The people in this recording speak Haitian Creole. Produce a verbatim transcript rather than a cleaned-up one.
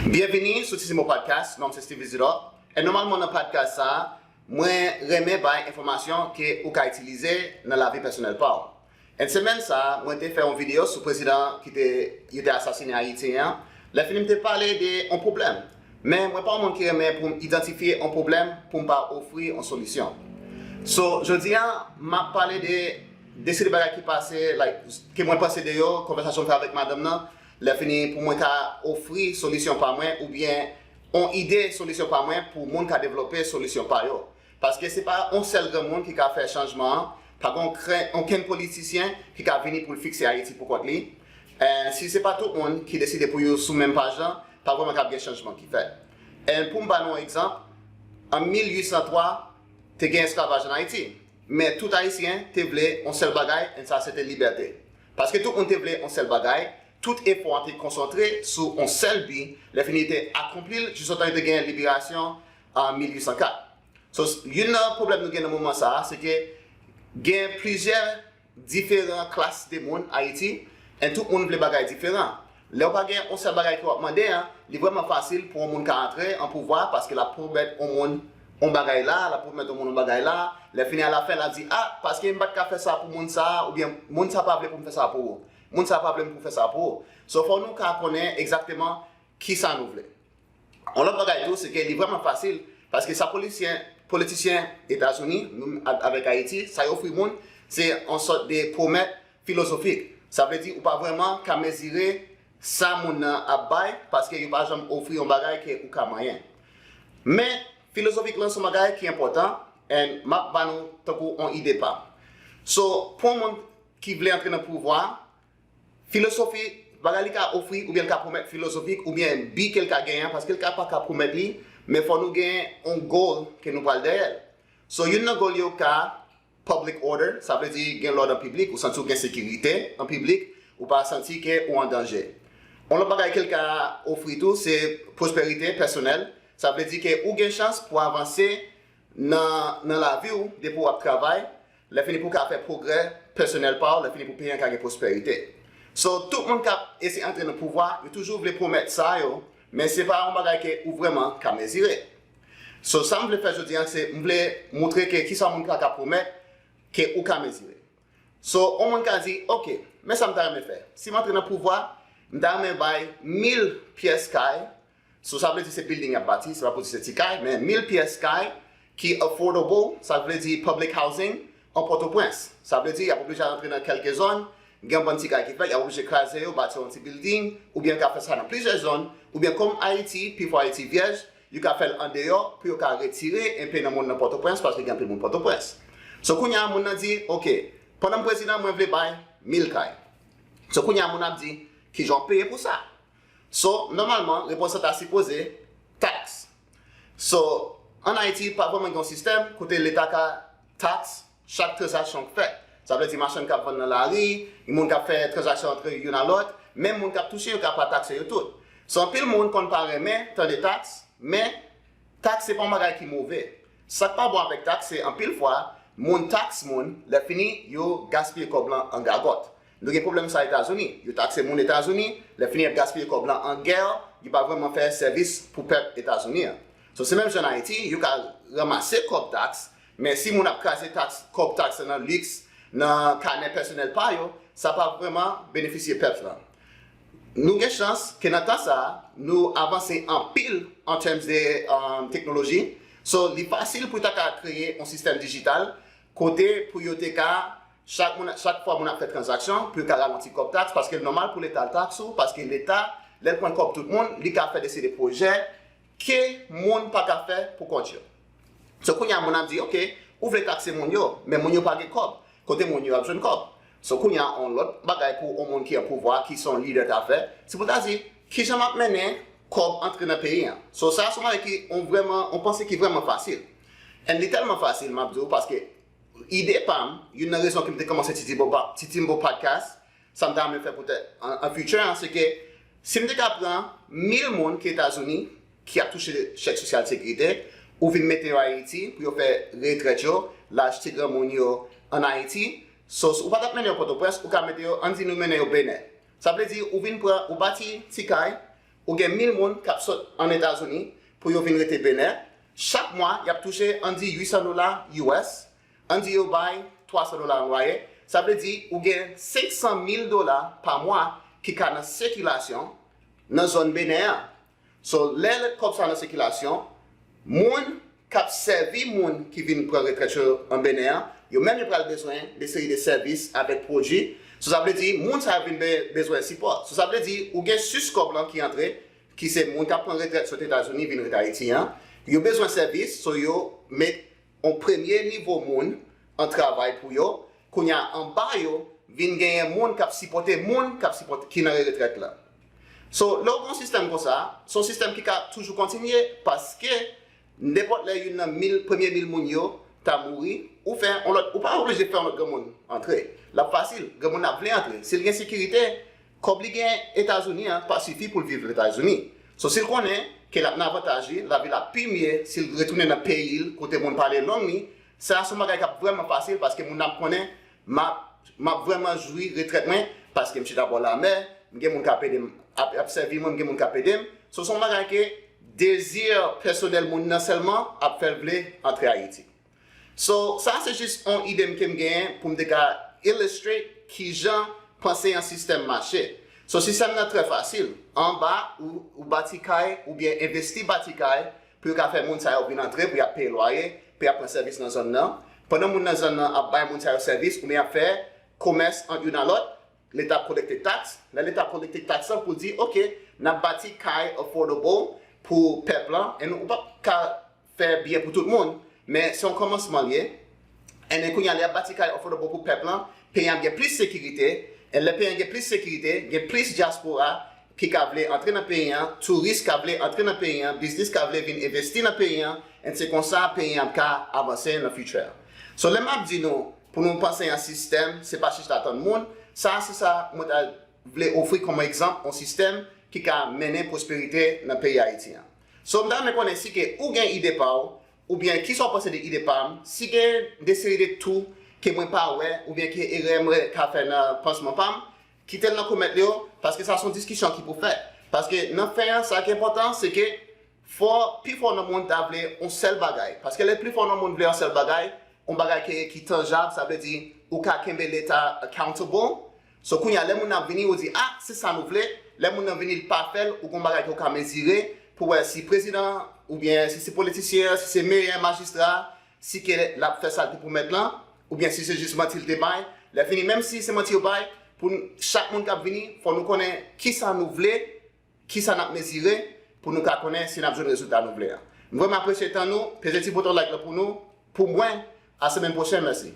Byenvini sou Ti Mo Podcast, non m se Steve Isidore. E nòmalman nan podcast sa a, mwen renmen bay enfòmasyon ke ou ka itilize nan lavi pèsonèl pa w. E semèn sa a, mwen te fè yon videyo sou prezidan ki te, yo te asasinen Ayiti an. Lè fini m te pale de yon pwoblèm. Men mwen pa yon moun ki renmen pou m idantifye yon pwoblèm pou m pa ofri yon solisyon. So, jodi a, m ap pale de, de seri de bagay ki pase, like, ke mwen panse de yo, konvèsasyon m fè avèk madanm nan, lè fini pou mwen ka ofri solisyon pa mwen, oubyen yon ide solisyon pa mwen pou moun ka devlope solisyon pa yo. Paske se pa yon sèl granmoun ki ka fè chanjman an, pa gen okenn politisyen ki ka vini pou l fikse Ayiti pou kont li. E si se pa tout moun ki deside pou yo sou menm paj lan, pa vrèman k ap gen chanjman ki fèt. E pou m ba nou yon egzanp, an mil uit san twa, te gen esklavaj an Ayiti. Men tout Ayisyen te vle yon sèl bagay, e sa se te libète. Paske tout moun te vle yon sèl bagay, tout efò an te konsantre sou yon sèl bi, lè fini te akonpli l, jis otan yo te gen liberasyon an mil uit san kat. So, youn nan pwoblèm nou gen nan moman sa a, se ke gen plizyè diferan klas de moun Ayiti, e tout moun vle bagay diferan. Lè w pa gen yon sèl bagay ke w ap mande an, li vrèman fasil pou yon moun ka antre an pouvwa paske l ap pwomèt yon moun yon bagay la, l ap pwomèt yon moun yon bagay la, lè fini alafen l ap di, a, paske m pa t ka fè sa pou moun sa a, oubyen moun sa pa vle pou m fè sa pou ou. Moun sa pa vle m pou fè sa pou ou. So, fò nou ka konnen egzakteman kisa nou vle. Yon lòt bagay tou, se ke li vrèman fasil, paske sa polisyen, politisyen Etazini, nou menm avèk Ayiti, sa yo ofri moun, se yon sòt de pwomèt filozofik. Sa vle di ou pa vrèman ka mezire sa moun nan ap bay, paske yo pa janm ofri yon bagay ke ou ka manyen. Men, filozofik lan se yon bagay ki enpòtan, e m ap ba nou tankou yon ide pa m. So, pou yon moun ki vle antre nan pouvwa, filozofi, bagay li ka ofri, oubyen l ka pwomèt filozofik, oubyen bi ke l ka genyen an, paske l ka pa ka pwomèt li, men fò nou gen yon goal ke nou pral dèyè l. So, youn nan goal yo ka public order, sa vle di gen lòd an piblik, ou santi w gen sekirite an piblik, ou pa santi ke ou an danje. Yon lòt bagay ke l ka ofri tou, se pwosperite pèsonèl, sa vle di ke ou gen chans pou avanse nan, nan lavi w, depi w ap travay, lè fini pou w ka fè pwogrè pèsonèl pa w, lè fini pou peyi an ka gen pwosperite. So, tout moun k ap eseye antre nan pouvwa, yo toujou vle pwomèt sa yo, men se pa yon bagay ke ou vrèman ka mezire. So, sa m vle fè jodi a, se m vle montre ke kisa yon moun ka, ka pwomèt ke ou ka mezire. So, yon moun ka di, oke, men sa m ta renmen fè. Si m antre nan pouvwa, m ta renmen bay mil pyès kay. So, sa vle di se building y ap bati, se pa pou di se ti kay, men mil pyès kay ki affordable, sa vle di public housing, an Pòtoprens. Sa vle di y ap oblije al antre nan kèlke zòn, gen yon bann ti kay ki fèt, y ap oblije kraze yo, bati yon ti building, oubyen yo ka fè sa nan plizyè zòn, oubyen kòm Ayiti, pifwa Ayiti vyèj, yo ka fè l andeyò pou yo ka retire enpe nan moun nan Pòtoprens, paske gen anpil moun Pòtoprens. So, kounye a, moun nan di, oke, pandan m prezidan, mwen vle bay mil kay. So, kounye a, moun ap di, kijan w peye pou sa? So, nòmalman, repons lan ta sipoze taks. So, ann Ayiti, pa vrèman gen yon sistèm kote Leta ka taks chak tranzaksyon k fèt. Sa vle di machann k ap vann nan lari, moun k ap fè tranzaksyon antre youn a lòt, menm moun k ap touche yo ka pa takse yo tout. So, anpil moun konn pa renmen tande taks, men taks se pa yon bagay ki move. Sa k pa bon avèk taks se anpil fwa, moun taks moun, lè fini, yo gaspiye kòb lan an gagòt. Nou gen pwoblèm sa Etazini. Yo takse moun Etazini, lè fini y ap gaspiye kòb lan an gè, yo pa vrèman fè sèvis pou pèp Etazini an. So, se menm jan an Ayiti, yo ka ranmase kòb taks, men si moun ap kraze taks, kòb taks nan liks, nan kanè pèsonèl pa yo, sa pa vrèman benefisye pèp lan. Nou gen chans ke nan tan sa a, nou avanse anpil an terms de um, teknoloji. So, li fasil pou ta ka kreye yon sistèm dijital kote pou yo te ka, chak, moun, chak fwa moun ap fè tranzaksyon, pou yo ka ralanti kòb taks, paske l nòmal pou Leta al takse w, paske Leta, lè l pran kòb tout moun, li ka fè de seri de pwojè ke moun pa ka fè pou kont yo. So, kounye a, moun ap di, oke, ou vle takse moun yo, men moun yo pa gen kòb. Kote moun yo ap jwenn kòb? So, kounye a, yon lòt bagay pou yon moun ki an pouvwa, ki se yon lidè ta fè, se pou ta di, kijan m ap mennen kòb antre nan peyi an? So, sa, se yon bagay ki, yon vrèman, yon panse ki vrèman fasil. And li tèlman fasil, m ap di w, paske ide pa m, youn nan rezon ke m te kòmanse Titi Bo, Titi Mo Podcast, sa m ta renmen fè poutèt an, an future an, se ke si m te ka pran mil moun ki Etazini ki ap touche chèk sosyal sekirite, ou vin mete yo Ayiti pou yo fè retrèt yo, laj ti granmoun yo ann Ayiti, so, ou pa t ap mennen yo Pòtoprens, ou ka mete yo, ann di nou mennen yo Benè. Sa vle di, ou vin pran, ou bati ti kay, Ou gen mil moun k ap sot ann Etazini pou yo vin rete Benè. Chak mwa, y ap touche, ann di, uit san dola U S, ann di yo bay twa san dola an lwaye. Sa vle di, ou gen senk san mil dola pa mwa ki ka nan sikilasyon nan zòn Benè an. So, lè kòb sa nan sikilasyon, moun k ap sèvi moun ki vin pran retrèt yo an Benè an, yo menm yo pral bezwen de seri de sèvis avèk pwodui. So, sa vle di, moun sa yo vin be-, bezwen sipò. So, sa vle di, ou gen sis kòb lan ki antre, ki se moun k ap pran retrèt sot Etazini vin ret Ayiti an. Yo bezwen sèvis, so yo met yon premye nivo moun an travay pou yo. Kounye a, anba yo, vin genyen moun k ap sipòte moun k ap sipòte, ki nan retrèt la. So, lè w gen yon sistèm konsa, se yon sistèm ki ka toujou kontinye, paske nenpòt lè youn nan mil, premye mil moun yo ta mouri, ou fè yon lòt, ou pa oblije fè yon lòt granmoun antre. L ap fasil, granmoun nan ap vle antre. Si l gen sekirite, kòb li gen Etazini an pa sifi pou l viv Etazini. So, si l konnen ke l ap nan avantaj li, lavi l ap pi mye si l retounen nan peyi l, kote moun pale lang li, sa se yon bagay k ap vrèman fasil, paske moun nan ap konnen m ap, m ap vrèman jwi retrèt mwen, paske m chita bò lamè, m gen moun k ap ede m, ap, ap sèvi mwen, m gen moun k ap ede m. So, se yon bagay ke dezi pèsonèl moun nan sèlman ap fè l vle antre Ayiti. So, sa se jis yon ide m ke m genyen pou m te ka illustrate kijan panse yon sistèm mache. So, sistèm nan trè fasil. Anba, ou, ou bati kay oubyen envesti bati kay pou yo ka fè moun sa yo vin antre, pou y ap peye lwaye, pou y ap pran sèvis nan zòn nan. Pandan moun nan zòn nan ap bay moun sa yo sèvis, oubyen ap fè komès ant youn a lòt, Leta ap kolekte taks. Lè Leta ap kolekte taks lan pou l di, oke, n ap bati kay affordable pou pèp lan, e nou, ou p ap ka fè byen pou tout moun, men se yon kòmansman l ye. And then kounye a, lè y ap bati kay affordable pou pèp lan, peyi an ap gen plis sekirite. And lè peyi an gen plis sekirite, gen plis dyaspora ki ka vle antre nan peyi an, touris ka vle antre nan peyi an, biznis ka vle vin envesti nan peyi an, and se konsa peyi an ap ka avanse nan future. So, lè m ap di nou, pou nou panse yon sistèm, se pa chita tann moun, sa se sa mwen ta vle ofri kòm egzanp yon sistèm ki ka mennen pwosperite nan peyi Ayiti an. So, m ta renmen konnen si ke ou gen ide pa w, oubyen kisa w panse de ide pa m, si gen de seri de tou ke mwen pa wè, oubyen ke erè mwen ka fè nan pansman pa m, kite l nan kòmantè yo, paske sa se yon diskisyon ki pou fèt. Paske nan fen an, sa ki enpòtan, se ke fò, pifò nan moun ta vle yon sèl bagay. Paske lè pifò nan moun vle yon sèl bagay, yon bagay ki, ki tanjab, sa vle di ou ka kenbe Leta accountable. So, kounye a, lè moun nan ap vini, ou di, ah, se sa nou vle. Lè moun nan vini, li pa fè l, ou gen yon bagay ke ou ka mezire pou wè si prezidan, oubyen si se politisyen an, si se meyè, majistra, si ke l ap fè sa l te pwomèt lan, oubyen si se jis manti l te bay. Lè fini, menm si se manti yo bay, pou n, chak moun k ap vini, fò nou konnen kisa nou vle, kisa n ap mezire, pou nou ka konnen si n ap jwenn rezilta nou vle a. M vrèman apresye tan nou, peze ti bouton like la pou nou, pou mwen, a semèn pwochèn, mèsi.